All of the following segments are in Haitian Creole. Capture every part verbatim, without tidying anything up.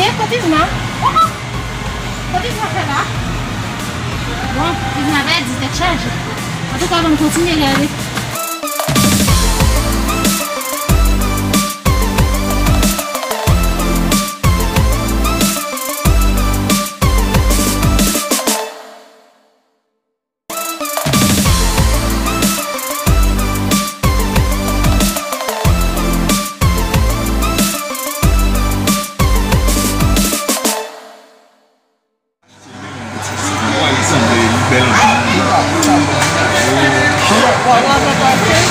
E, kote Ivna? Oh, oh! Kote Ivna fè la? Bon, Ivna pèdi, tèt chaje. Antouka, ann kontinye gade.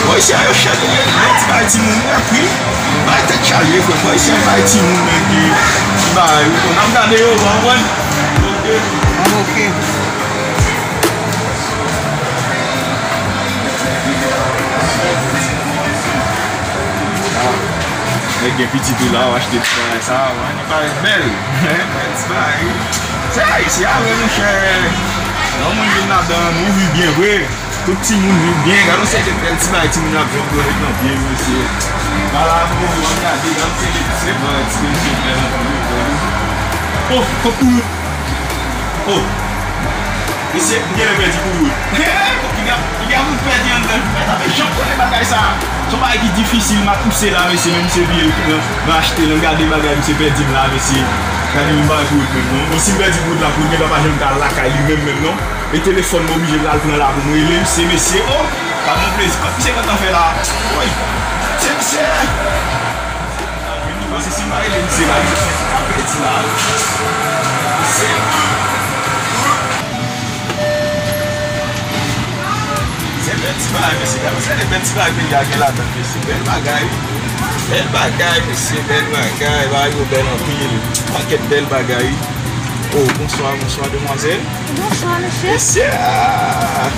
Bon, isi a yo chèk wi, men ti bay timoun wi, ak wi. Bay tèt chaje, frè. Bon, isi a bay timoun men ki, ki bay wi. Bon, n ap gade yo, w konprann? Ok. Ok. Nèg gen pitit ou la, w achte ti bagay sa, w annik parèt bèl. Bèl ti bagay wi. Se Ayiti a vre, monchè. Lè yon moun vin ladan, nou viv byen vre. Tout timoun viv byen. Gade yon seri de bèl ti bagay timoun ap jwe, ap jwe nan pye yo, mesye. Ala bon, w ap gade, gade yon seri de ti bagay, ti mesye bèl anpil wi, bèl wi. Oh, kòk pou yo. Oh! Mesye, m genlè pèdi pou wout. Piga, piga pou pèdi anndan. Mwen ta pe janm konnen bagay sa. Se yon bagay ki difisil, m ap pouse la, mesye, men misye vire nan, nan achte l, gade bagay misye pèdi m la, mesye. Gade yon bagay pou wout menm, non. Bon, si m pèdi pou wout la, pou wout, genlè pa janm ka al lakay li menm, menm, non. E telefòn, m oblije al pran la pou m rele misye, mesye. Oh! Pa bon plezi. Kot misye gentan fè la? Woy! Se misye! Paske si m pa rele misye la, misye fè sa pèdi la. Se, se bèl ti bagay, mesye. Gade, se de bèl ti bagay peyi a gen ladan, mesye. Bèl bagay. Bèl bagay, mesye. Bèl bagay. Bagay yo bèl anpil. Pakèt bèl bagay. Oh, bonswa, bonswa, demwazèl. Bonswa, mesye. Mesye, ah!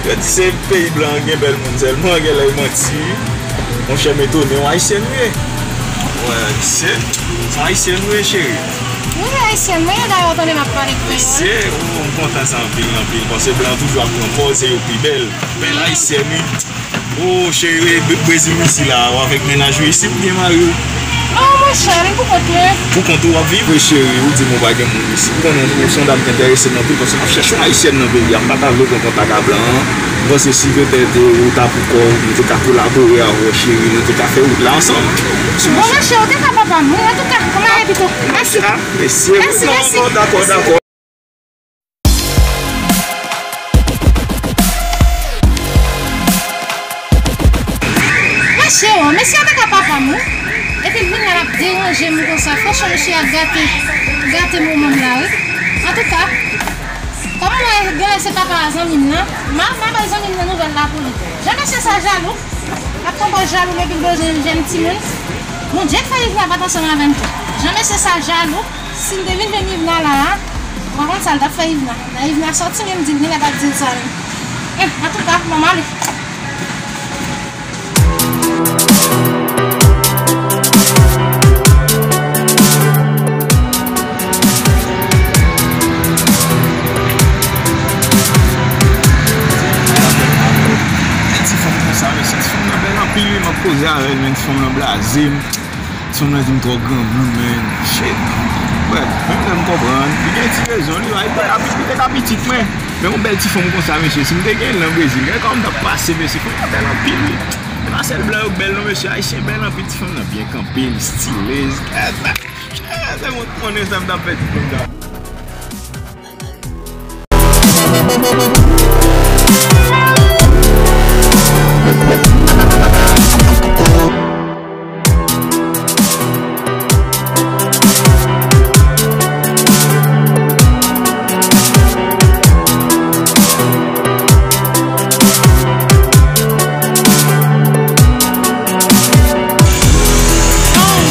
Yo di se peyi blan an gen bèl moun sèlman, genlè yo manti. Monchè, m etone, yon ayisyèn ou ye? Wi, se, se yon ayisyèn ou ye, cheri? Wi, ayisyèn mwen ye, dayè w tande m ap pale kreyòl. Mesye, oh, m kontan sa anpil, anpil, paske blan toujou ap pran pòz, se yo ki bèl. Bèl ayisyèn, wi. Oh, cheri, Bre-, Brezil ou isi la, ou avèk mennaj ou isi oubyen mari w? Non, monchè, m pou kont mwen. Pou kont ou w ap viv? Wi, cheri, ou di m ou pa gen moun isi. M konnen ou se yon dam ki enterese m anpil, paske m ap chèche yon ayisyèn nan peyi a. M pa ta vle w pran kontak a blan an. M panse si petèt ou ta pou kò w, m te ka kolabore avè w, cheri, nou te ka fè wout la ansanm. Bon, monchè, ou te ka papa m, wi, antouka, kòman ale pito? Mèsi. Mesye, mesye, non, mèsi, non, dakò, dakò. Mesye, o, mesye a te ka papa m, wi. Epi l vin la, l ap deranje m konsa. Franchman, mesye a gate, gate moman m la, wi. Antouka, kòm mwen genlè se papa a zanmi m nan, m a, m a bay zanmi m nan nouvèl la pou li. Jan mesye sa jalou, l ap pran pòz jalou l epi l bezwen jèn timoun. Bondye k fè Ivna pa t ansanm avè m tou. Jan mesye sa jalou. Si l te vin jwenn Ivna la a, ou pa konn sa l t ap fè Ivna. Lè Ivna sòti menm, di l genlè pa t di l sa menm. Hum, antouka, bon, m ale. Ti fanm konsa, mesye, ti fanm nan bèl anpil, wi, m ap koze avè l, men ti fanm nan blaze m. Ti fanm nan di m twò granmoun, man. Shit. Brèf, menm lè m konprann, li gen ti rezon li, wi, li te ka pi-, li te ka pitit mwen. Men yon bèl ti fanm konsa, mesye, si m te gen l nan Brezil, gen kòman m t ap pase, mesye, fanm nan bèl anpil, wi. Se pa sèl blan yo k bèl, non, mesye, ayisyen bèl anpil, ti fanm nan byen kanpe, li stilez. Kèt, kèt, se mwen k konnen sa m t ap fè ti fanm sa.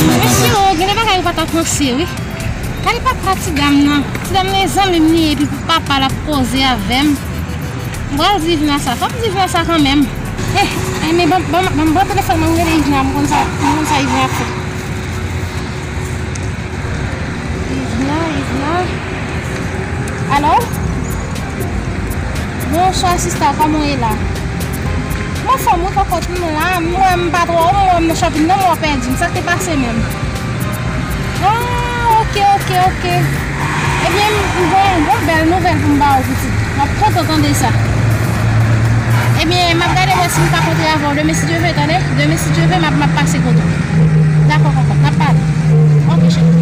Mesye, o, gen de bagay ou pa ta panse, wi. Gade papa ti dam nan. Ti dam nan e zanmi m li ye, epi pou papa l ap koze avè m. M pral di Ivna sa. Fò m di Ivna sa kanmenm. Eh, eh, men ban, ban, ban m pran telefòn mwen, m rele Ivna, m konn sa, m konn sa Ivna ap fè. Ivna, Ivna. Alo? Bonswa, sista, kòman w ye la? M anfòm, wi, kòkòt, m la, m wè m pa twò, m wè m nan chòpin nan, m wè w pèdi m. Sa k te pase menm? Ah, Ok, ok, ok. Ebyen, m gen yon bèl nouvèl pou m ba w, pitit. W ap kontan tande sa. Ebyen, m ap gade wè si m ka kontre avè w demen, si Dye vle, tande. Demen, si Dye vle, m ap, m ap pase kote w. Dakò, papa. N ap pale. Ok, cheri.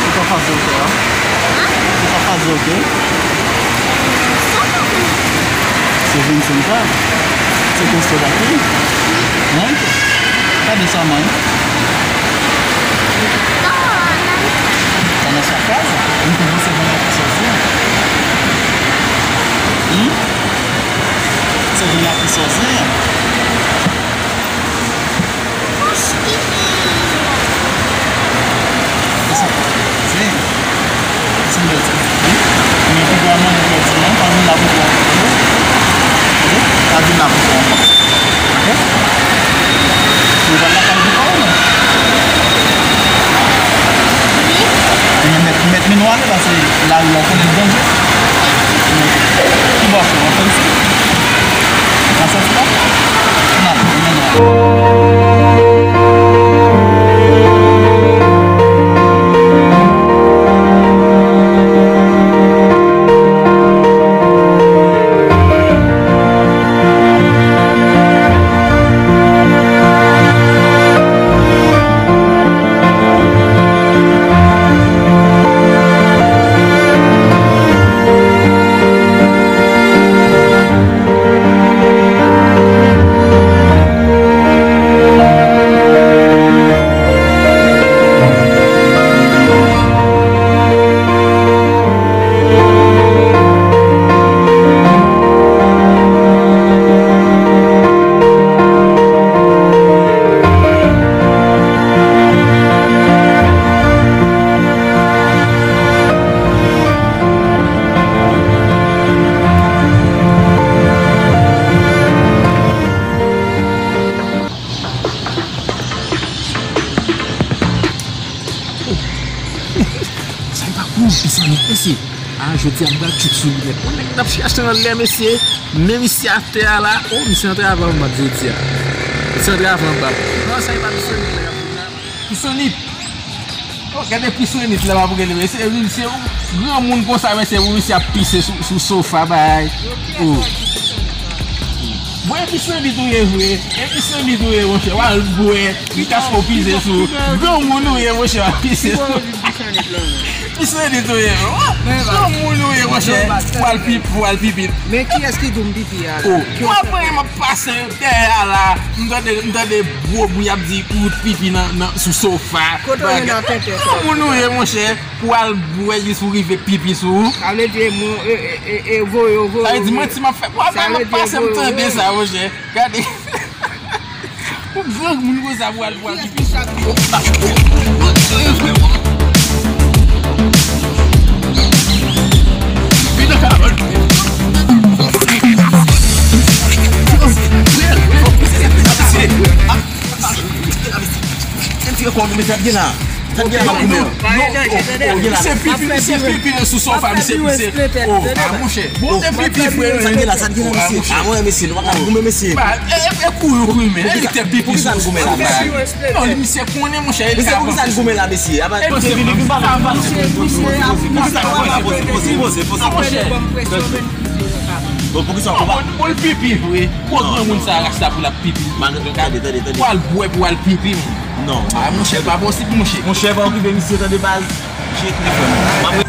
Ou ka faze, ok, a? Ou ka faze, ok? Se vin sen sa. Se konstèt la tou. Hein? Gade sa, man. Sa nan sa kaz? Ou te panse vin la ki sòzi? Hmm? Se vin la ki sòzi? Sa, se, se bèl sa. Wi. Men pi gra manman pèdi non, pa vin la pou kò. Wi, pa vin la pou kò ankò. Ok? Ou pa lakay pou kò ou non? Wi. Men mèt, mèt men nou ale, paske lari a, ou konnen l danje. Wi. Ki bò w ap fè, w ap fè isit? Nan sòs la? Nan, nan, nan. Sa e pa pou pisanit, mesye. A, jodi a m pral tchout sou li nèt. Yon nèg t ap chache anlè, mesye. Men misye atè a la. O, misye antre avan m bat jodi a. Misye antre avan m bat. Non, sa e pa pisanit la y ap vin la. Pisanit. O, gade pisanit la m ap rele, mesye. Misye, granmoun konsa, mesye, pou misye ap pise sou, sou sofa, bay. O. Bon, e pisanit ou ye vre. E pisanit ou ye, monchè. W al bwè. Pikas pou pize sou. Granmoun ou ye, monchè, w ap pize sou. Pisanit ou ye, non? Granmoun ou ye, monchè. W al pi-, w al pipi. Men kiyès ki di w m pipi a la? Mwen, mwen, m ap pase dèyè a la. M tande, m tande gwo bri ap di ou t pipi nan, nan, sou sofa. Kote w ye nan tenten sa? Granmoun ou ye, monchè. Pou al bwè jis ou rive pipi sou ou. Sa vle di, e, e, e, e, voye w, voye w. Sa vle di, manti m ap fè. W ap pase m tande sa, monchè. Gade. Pou granmoun konsa pou al bwè pipi. Misye pipi, misye pipi nan sou sofa, misye pise. O, a, monchè. Bon, te pipi, frè. Sa gen la, sa gen la, mesye. A, mwen, mesye, nou pa ka goumen, mesye. Ba, e, e, e kouri, kouri, men. E, li te pipi sou sofa. Non, li, misye konnen, monchè, e li ka avanse. Poukisa l goumen la, mesye? Poze, poze, poze, poze. Bon, poukisa w konpa? Bon, l pipi, vre. Gwo granmoun sa, rasta pou l ap pipi. Tande, tande, tande. Pou al bwè, pou al pipi, men. Non, non. A, monchè, pa posib, monchè. Monchè, pa okipe misye, tande, baz. Jete telefòn.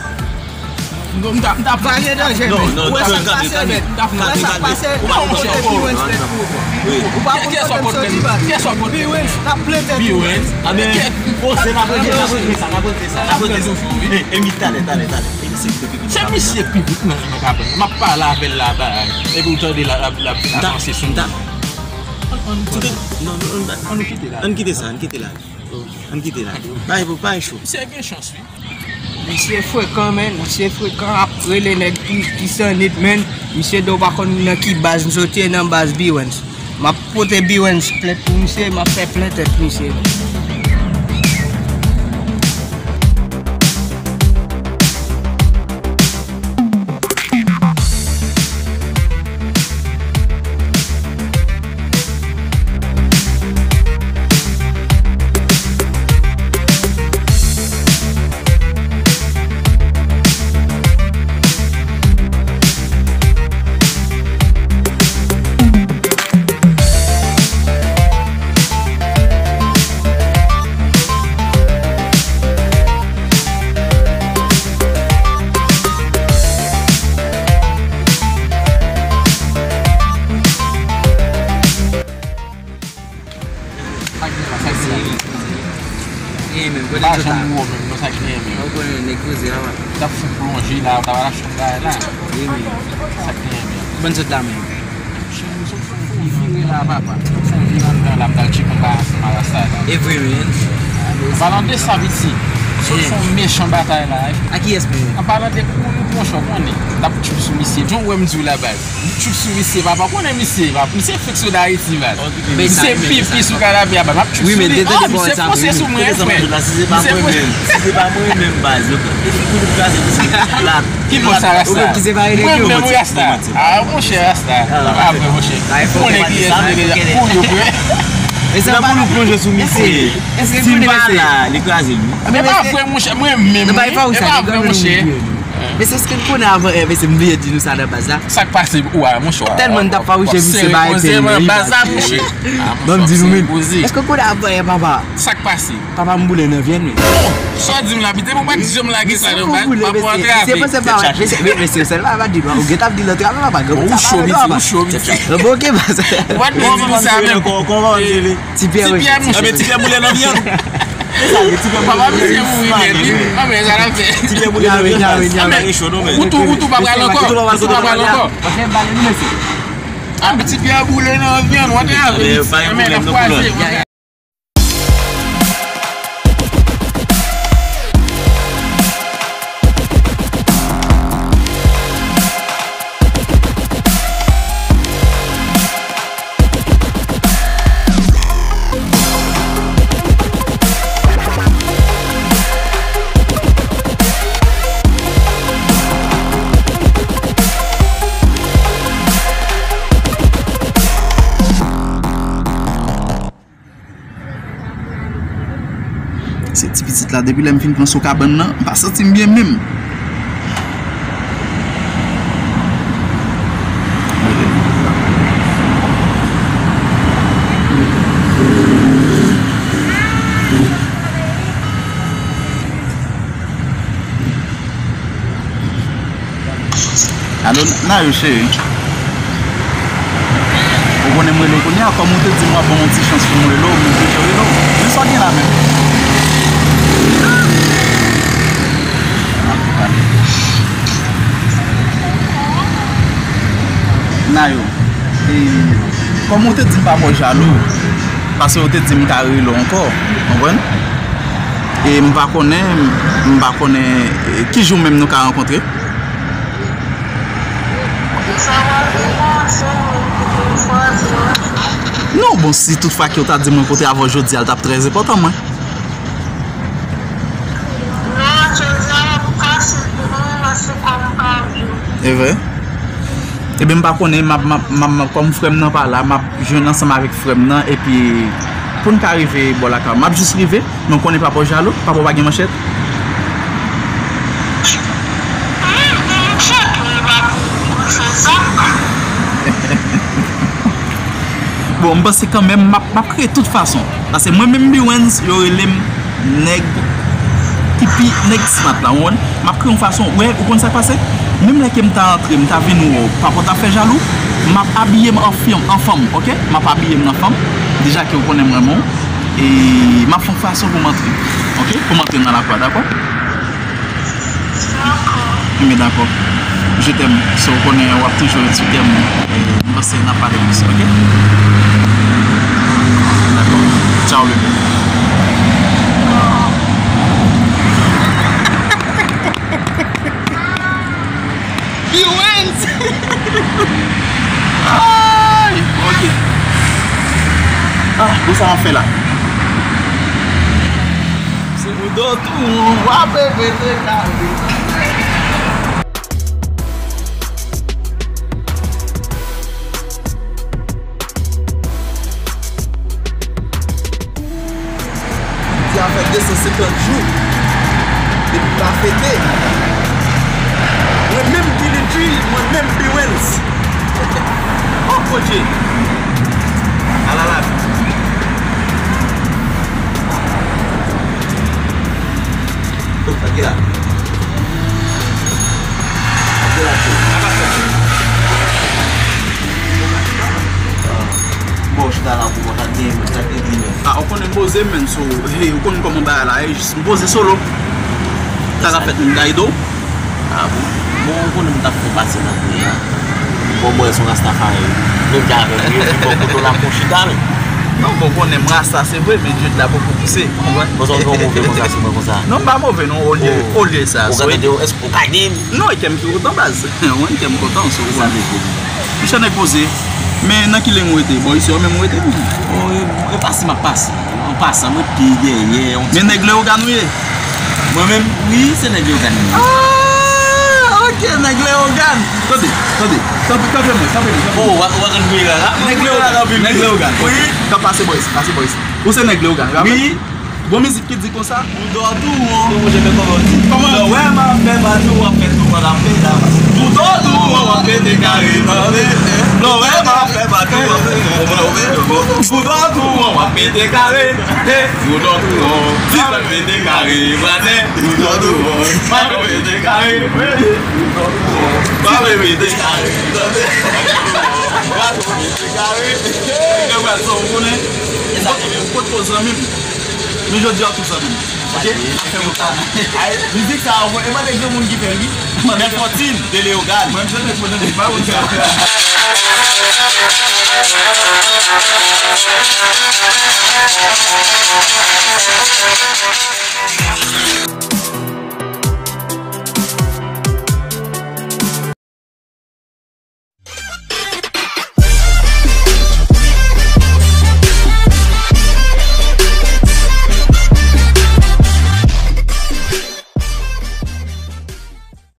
M t ap, m t ap. Pa gen danje, men. Non, non, wè sa k pase, men. Wè sa k pase. Ou pa konn kote P-Wens pèdi. Ou pa konn kote m soti, baz. P-Wens t ap plente. P-Wens. Anben, poze n ap regle sa, n ap regle sa, n ap regle sa. E, e, mi talè, talè, talè. Se misye pi vit nan, nan kabann. M ap pale avè l laba. Epi ou tande l ap, l ap, l ap avanse sou mwen. Ann, ann, ann kite la. Ann kite sa, ann kite la. Ann kite la. Bay, bay cho. Misye gen chans, wi. Misye frekan, men. Misye frekan, ap rele nèg ki, ki sanit, men. Misye di w pa konn nan ki baz m soti, e nan baz P-Wens. M ap pote P-Wens plent pou misye, m ap fè plent èk misye. Sa k gen la, sa k gen la. Gen menm, kote pa janm wè menm, non, sa k gen menm. Ou konnen nèg poze la, w ap fè plonje la, w ap achte yon bagay la. Wi, men. Sa k gen menm. Ban sot la menm. Vire la, papa. Vire anndan la, m pral tcheke yon bagay ansanm a rasta la. E vre, men. An palan de sa, piti. Sot fè yon mechan batay la, wi. A kiyès, men? An palan de kou, nou pran chòk, konnen. N ap tchoup sou misye. Jan w wè m di w la, baz. M tchoup sou misye, papa. Konnen misye, papa. Misye fèk sot Ayiti, baz. Misye pipi sou kanapè a, baz. M ap tchoup sou li. Ah, misye fonse sou mwen, frè. Si se pa mwen menm, si se pa mwen menm, baz. Yo, e figi w kraze, misye plat. Ki bò sa, rasta? Mwen menm, rasta. Ah, monchè, rasta. Pa vre, monchè. Konnen kiyès li deja. Pou yo, frè. Nan pou nou plonje sou misye. Si m pa la, li kraze l, wi. E pa vre, monchè, mwen menm, wi. E pa vre, monchè. Mesye, èske n konnen avan yè, mesye, m bliye di nou sa nan baz la. Sa k pase, ou a, monchè, w a. Tèlman n t ap fawouche misye, bay peni, wi, baz la, monchè. Ban m di nou, men. Èske w konnen avan yè, papa? Sa k pase? Papa m boule nan vyann, wi. Bon, sa w di m la, pite, bon, pa di jan m lage sa nan baz, pa pou antrave. Misye panse pa, mesye, mesye, sèl pa di, ou gen t ap di l antrave, papa, granmoun sa pa antrave, papa. Ou cho, piti, ou cho, piti. Bon, ok, baz. Ou pa t dwe di nou sa, menm. Ti Pyè, wi. Ti Pyè, monchè. Anben, Ti Pyè boule nan vyann. Papa misye mouri nèt, wi. Anben, sa l ap fè. Ti Pyè boule nan vyann. Anben, ou tou, ou tou pa pral ankò. Ou tou pa pral ankò. Anben, Ti Pyè boule nan vyann, w antrave. Anben, n ap kwaze. Se ti pitit la, depi lè m fin pran sou kabann nan, m pa santi m byen menm. Alo, Nayou cheri. Ou konnen m rele w kounye a, kòm ou te di m w ap ban m yon ti chans pou m rele w, m oblije rele w. Men sa w gen la menm. Nayou, e, kòm ou te di m pa ba w jalou, paske ou te di m ka rele w ankò, konprann? E m pa konnen, m pa konnen, e, ki jou menm nou ka rankontre. Non, bon, si tout fwa ke w ta di mwen kote avè w jodi a, l t ap trè enpòtan mwen. E vre? Ebyen, m pa konnen, m ap, m ap, m ap, m ap, kòm frè m nan pa la, m ap jwenn ansanm avèk frè m nan, epi pou n ka rive bò lakay ou, m ap jis rive, men w konnen papa w jalou, papa w pa gen manchèt. Bon, m panse kanmenm, m ap, m ap kreye tout fason. Paske mwen menm, Biwens, yo rele m nèg ki pi nèg smart la, ou konprann? M ap kreye yon fason, ou wè, ou konn sa k pase? Menm lè ke m ta antre, m ta vin wè w, papa w ta fè jalou, m ap abiye m an fanm, an fanm, oke? M ap abiye m nan fanm, deja ke ou konnen m renmen w, e m ap fè yon fason pou m antre, oke? Pou m antre nan lakwa, dakò? Enben, dakò. Je t'aime. So, ou konnen w ap toujou ret sou kè m. E, m panse n ap pale plis, oke? Dakò. Tchao, bebe. You went! Ay! Oke. Ah, bon, sa w ap fè la? Se pou do tou, w ap pete kare. Di a fè de san senkant jou depi m pa fete. Mwen menm Billy G, mwen menm Bewens. Oh Bondye. Ala lavi. Oh, sa ki la? Sa ki la, chou? Bon, chita la pou kontakte, kontakte li menm. Ah, ou konnen m poze, menn, so, hey, ou konn kòman bagay la ye, jis m poze solo. Sa ka fèt, m ta ede w. Ah, bon. Bon, ou konnen m t ap fè pase nan kwen an. Bon, mwen se yon Rastafari. Menm jan avè m, yo di bon kote w la pou chita, men. Non, bon, konnen m Rasta, se vre, men djed la poko pouse, ou konprann? Bon, sa w gen yon move konsa sou mwen konsa? Non, m pa move, non, olye, olye sa. Ou ka tande, èske ou ka ede m? Non, e kè m ki kontan, baz. Mwen, kè m kontan, so, ou konprann. Monchè, nèg poze. Men nan ki liy ou rete? Bò isi yo menm ou rete menm? Oh, e, e pase m ap pase. An pasan, mwen pi dèyè, yon ti. Men nèg Leyogàn ou ye? Mwen menm, wi, se nèg Leyogàn mwen ye. Ah, ok, nèg Leyogàn. Tande, tande, kanpe, kanpe mwen, kanpe mwen, kanpe mwen. Oh, w a, w a konn gouye la, la? Nèg Leyogàn, nèg Leyogàn. Wi. K ap pase bò isi, pase bò isi. Ou se nèg Leyogàn, wi. Gon mizik ki di konsa. Pou dò tou won. Ou je men kòman w di. Kòman? Lè w wè m ap fè batou, w ap fè tou pandan m fè la. Pou dò tou won, w ap pete kare, tande. Lè w wè m ap fè batou, w ap fè tou pandan m fè tou. Pou dò tou won, w ap pete kare. Pou dò tou won, si w ap pete kare, bratè. Pou dò tou won, w ap pete kare. Pou dò tou won, w ap pete kare, tande. W ap pete kare. Nèg yo pral sa w konnen. Kot, kot pou zanmi m? Men jodi a tou zanmi m. Ok? N ap fè yon tan. Ay, mizik sa a, e pa de granmoun ki fè l, wi. Nèfòtin, de Leyogàn. Mwen, m se nèg modèn, m pa konn sa.